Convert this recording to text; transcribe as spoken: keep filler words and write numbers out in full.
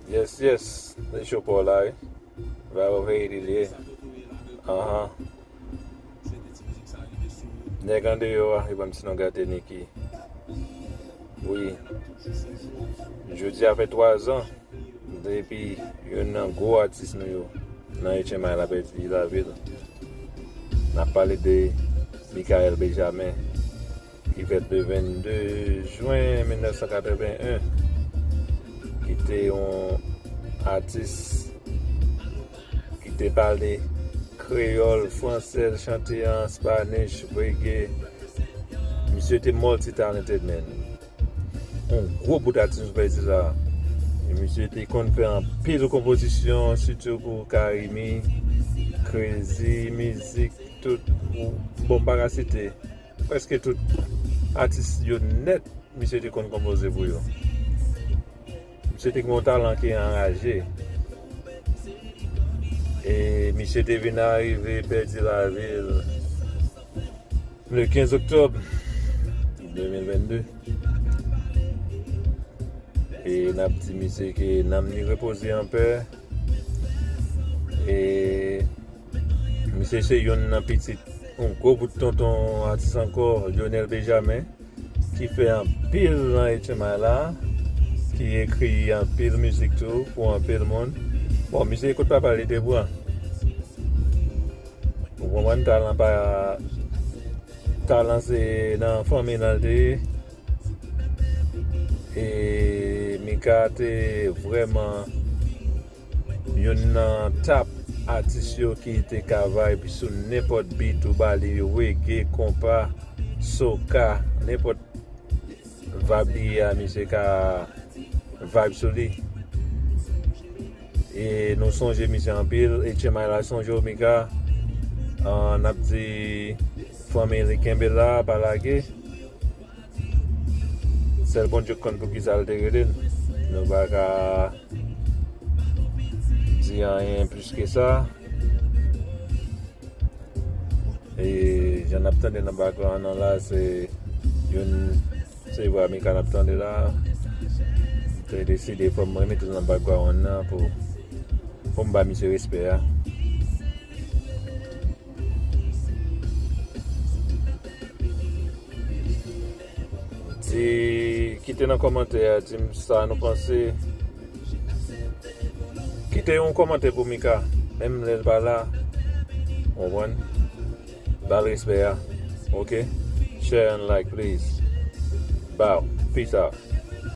Yes, yes. Li cho pa w la, wi. Viral Haiti li ye. Anhan. Nèg andeyò a, li ban m ti non gate Nicky. Wi. Jodi a fè twa zan depi youn nan gwo atis nou yo nan H M I la pèdi lavi l. N ap pale de Michael Benjamin, ki fèt le vennde jen mil nèf san katreven en, ki te yon atis ki te pale kreyòl, fransè, l chante an spanish, reggae. Misye te multi-talented, man. Yon gwo bout atis, m pèdi la. E misye te konn fè anpil konpozisyon, sitou pou Karimi, Crazy, Mizik, tout. Bon, m pa ka site prèske tout atis yo nèt, misye te konn konpoze pou yo. Misye te gen yon talan ki anraje. E misye te vin arive pèdi lavi l le kenz oktòb de mil vennde. E n ap di misye ke nanm li repoze an pè. E misye se youn nan pitit yon gwo bout tonton atis ankò, Lionel Benjamin, ki fè anpil nan H M I la, ki ekri anpil mizik tou pou anpil moun. Bon, misye kot papa li te pran. Ou konprann, talan pa, talan se nan fanmi nan l te ye. E Mika te vrèman youn nan top atis yo ki te ka vibe sou nenpòt beat ou ba li, reggae, konpa, soca, nenpòt vibe li ye a, misye ka vibe sou li. E nou sonje misye anpil, H M I la sonje w, Mika. Ah, n ap di fanmi li kenbe la, pa lage. Sèl Bondye k konn poukisa l te rele l. Nou pa ka di anyen plis ke sa. E jan n ap tande nan background nan la, se youn, se vwa Mika n ap tande la. M te deside fò m remete l nan background nan pou, pou m ba misye respè a. Di, kite nan kòmantè a, di m sa nou panse. Kite yon kòmantè pou Mika, menm lè l pa la. Ou konprann? Ba l respè a. Ok? Share and like, please. Bow. Peace out.